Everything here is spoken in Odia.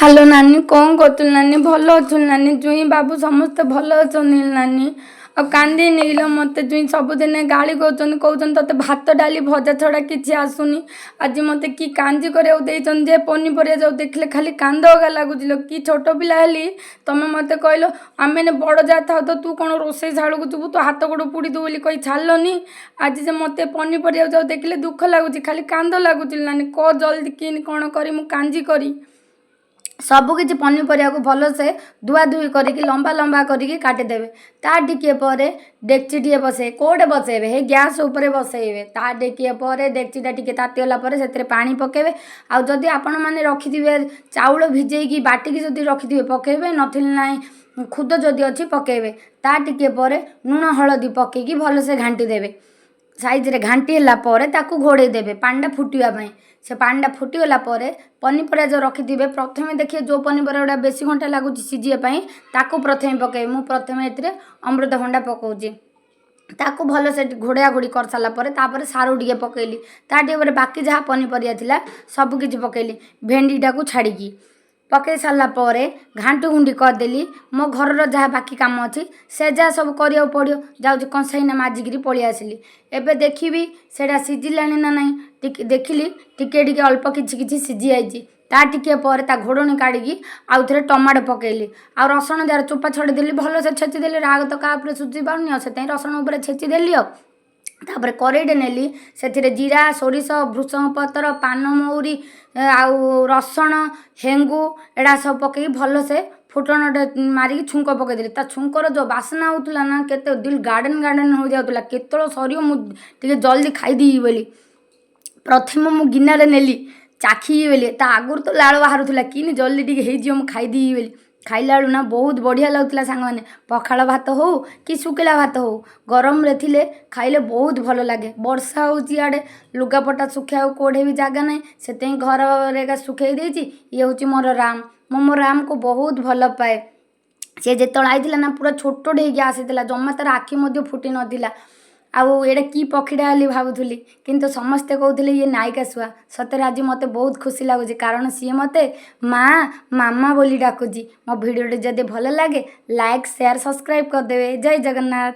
ହ୍ୟାଲୋ ନାନୀ, କ'ଣ କରୁଥିଲୁ ନାନୀ? ଭଲ ଅଛୁ ନାନୀ? ଜୁଇଁ ବାବୁ ସମସ୍ତେ ଭଲ ଅଛନ୍ତି ନାନୀ? ଆଉ କାନ୍ଦିନି କିଲୋ। ମୋତେ ଜୁଇଁ ସବୁଦିନେ ଗାଳି କରୁଛନ୍ତି, କହୁଛନ୍ତି ତୋତେ ଭାତ ଡାଲି ଭଜା ଛଡ଼ା କିଛି ଆସୁନି। ଆଜି ମୋତେ କି କାଞ୍ଜି କରିବାକୁ ଦେଇଛନ୍ତି ଯେ ପନିପରିବା ଯେଉଁ ଦେଖିଲେ ଖାଲି କାନ୍ଦ ଏକା ଲାଗୁଛି ଲୋ। କି ଛୋଟ ପିଲା ହେଲି, ତମେ ମୋତେ କହିଲ ଆମେ ବଡ଼ ଯାହା ଥାଉ ତ ତୁ କ'ଣ ରୋଷେଇ ଶାଳକୁ ଯିବୁ, ତୋ ହାତ ଗୋଡ଼ ପୋଡ଼ିଦେବୁ ବୋଲି କହି ଛାଡ଼ିଲନି। ଆଜି ଯେ ମୋତେ ପନିପରିବା ଯେଉଁ ଦେଖିଲେ ଦୁଃଖ ଲାଗୁଛି, ଖାଲି କାନ୍ଦ ଲାଗୁଛି ନାନୀ। କହ ଜଲ୍ଦି କିନି କ'ଣ କରି ମୁଁ କାଞ୍ଜି କରି। ସବୁକିଛି ପନିପରିବାକୁ ଭଲସେ ଧୁଆଧୁଇ କରିକି ଲମ୍ବା ଲମ୍ବା କରିକି କାଟିଦେବେ। ତା ଟିକିଏ ପରେ ଡେକ୍ଚିଟିଏ ବସେଇ, କେଉଁଠି ବସେଇବେ? ହେଇ ଗ୍ୟାସ୍ ଉପରେ ବସେଇବେ। ତା ଟିକିଏ ପରେ ଡେକ୍ଚିଟା ଟିକେ ତାତିଗଲା ପରେ ସେଥିରେ ପାଣି ପକାଇବେ। ଆଉ ଯଦି ଆପଣମାନେ ରଖିଥିବେ ଚାଉଳ ଭିଜେଇକି ବାଟିକି ଯଦି ରଖିଥିବେ ପକାଇବେ, ନଥିଲେ ନାହିଁ ଖୁଦ ଯଦି ଅଛି ପକାଇବେ। ତା ଟିକିଏ ପରେ ଲୁଣ ହଳଦୀ ପକାଇକି ଭଲସେ ଘାଣ୍ଟି ଦେବେ। ସାଇଜ୍ରେ ଘାଣ୍ଟି ହେଲା ପରେ ତାକୁ ଘୋଡ଼େଇ ଦେବେ ପାଣିଟା ଫୁଟିବା ପାଇଁ। ସେ ପାଣିଟା ଫୁଟିଗଲା ପରେ ପନିପରିବା ଯେଉଁ ରଖିଥିବେ, ପ୍ରଥମେ ଦେଖିବେ ଯେଉଁ ପନିପରିବା ଗୁଡ଼ା ବେଶୀ ଘଣ୍ଟା ଲାଗୁଛି ସିଝିବା ପାଇଁ, ତାକୁ ପ୍ରଥମେ ପକାଇବେ। ମୁଁ ପ୍ରଥମେ ଏଥିରେ ଅମୃତଭଣ୍ଡା ପକାଉଛି। ତାକୁ ଭଲସେ ଘୋଡ଼ା ଘୋଡ଼ି କରିସାରିଲା ପରେ ତାପରେ ସାରୁ ଟିକେ ପକାଇଲି। ତା ଟିକେ ପରେ ବାକି ଯାହା ପନିପରିବା ଥିଲା ସବୁ କିଛି ପକାଇଲି, ଭେଣ୍ଡିଟାକୁ ଛାଡ଼ିକି। ପକାଇ ସାରିଲା ପରେ ଘାଣ୍ଟି ଘୁଣ୍ଟି କରିଦେଲି। ମୋ ଘରର ଯାହା ବାକି କାମ ଅଛି ସେ ଯାହା ସବୁ କରିବାକୁ ପଡ଼ିବ, ଯାଉଛି କଂସାଇନା ମାଜିକିରି ପଳେଇ ଆସିଲି। ଏବେ ଦେଖିବି ସେଇଟା ସିଝିଲାଣି ନା ନାହିଁ। ଟିକେ ଦେଖିଲି, ଟିକେ ଟିକେ ଅଳ୍ପ କିଛି କିଛି ସିଝି ଯାଇଛି। ତା ଟିକିଏ ପରେ ତା ଘୋଡ଼ଣୀ କାଢ଼ିକି ଆଉ ଥରେ ଟମାଟୋ ପକାଇଲି ଆଉ ରସୁଣ ଯାହାର ଚୋପା ଛଡ଼େଇଦେଲି, ଭଲସେ ଛେଚିଦେଲି। ରାଗ ତ କାହା ଉପରେ ସୁଝି ପାରୁନି, ଆଉ ସେଥିପାଇଁ ରସୁଣ ଉପରେ ଛେଚିଦେଲି। ଆଉ ତାପରେ କରେଇଟେ ନେଲି, ସେଥିରେ ଜିରା, ସୋରିଷ, ଭୃସଙ୍ଗ ପତ୍ର, ପାନମହୁରି ଆଉ ରସୁଣ, ହେଙ୍ଗୁ ଏଡ଼ା ସବୁ ପକେଇକି ଭଲସେ ଫୁଟଣଟେ ମାରିକି ଛୁଙ୍କ ପକେଇଦେଲି। ତା ଛୁଙ୍କର ଯେଉଁ ବାସ୍ନା ହେଉଥିଲା ନା, କେତେ ଦିଲ୍ ଗାର୍ଡ଼େନ୍ ଗାର୍ଡ଼େନ୍ ହୋଇଯାଉଥିଲା। କେତେବେଳେ ସରିବ, ମୁଁ ଟିକେ ଜଲ୍ଦି ଖାଇଦେବି ବୋଲି ପ୍ରଥମେ ମୁଁ ଗିନାରେ ନେଲି ଚାଖିବି ବୋଲି। ତା ଆଗରୁ ତ ଲାଳ ବାହାରୁଥିଲା, କିନି ଜଲ୍ଦି ଟିକେ ହେଇଯିବ, ମୁଁ ଖାଇଦେବି ବୋଲି। ଖାଇଲା ବେଳୁ ନା ବହୁତ ବଢ଼ିଆ ଲାଗୁଥିଲା ସାଙ୍ଗମାନେ। ପଖାଳ ଭାତ ହଉ କି ଶୁଖିଲା ଭାତ ହଉ, ଗରମରେ ଥିଲେ ଖାଇଲେ ବହୁତ ଭଲ ଲାଗେ। ବର୍ଷା ହେଉଛି ଇଆଡ଼େ, ଲୁଗାପଟା ଶୁଖେଇବାକୁ କେଉଁଠି ବି ଜାଗା ନାହିଁ, ସେଥିପାଇଁ ଘରରେ ଏକା ଶୁଖେଇ ଦେଇଛି। ଇଏ ହେଉଛି ମୋର ରାମ। ମୁଁ ମୋ ରାମକୁ ବହୁତ ଭଲ ପାଏ। ସେ ଯେତେବେଳେ ଆଇଥିଲା ନା, ପୁରା ଛୋଟଟେ ହେଇକି ଆସିଥିଲା, ଜମା ତାର ଆଖି ମଧ୍ୟ ଫୁଟି ନଥିଲା। ଆଉ ଏଇଟା କି ପକ୍ଷୀଟା ବୋଲି ଭାବୁଥିଲି, କିନ୍ତୁ ସମସ୍ତେ କହୁଥିଲେ ଇଏ ନାଇକା ଶୁଆ। ସତରେ ଆଜି ମୋତେ ବହୁତ ଖୁସି ଲାଗୁଛି, କାରଣ ସିଏ ମୋତେ ମା, ମାମା ବୋଲି ଡାକୁଛି। ମୋ ଭିଡ଼ିଓଟି ଯଦି ଭଲ ଲାଗେ, ଲାଇକ୍, ସେୟାର, ସବସ୍କ୍ରାଇବ୍ କରିଦେବେ। ଜୟ ଜଗନ୍ନାଥ।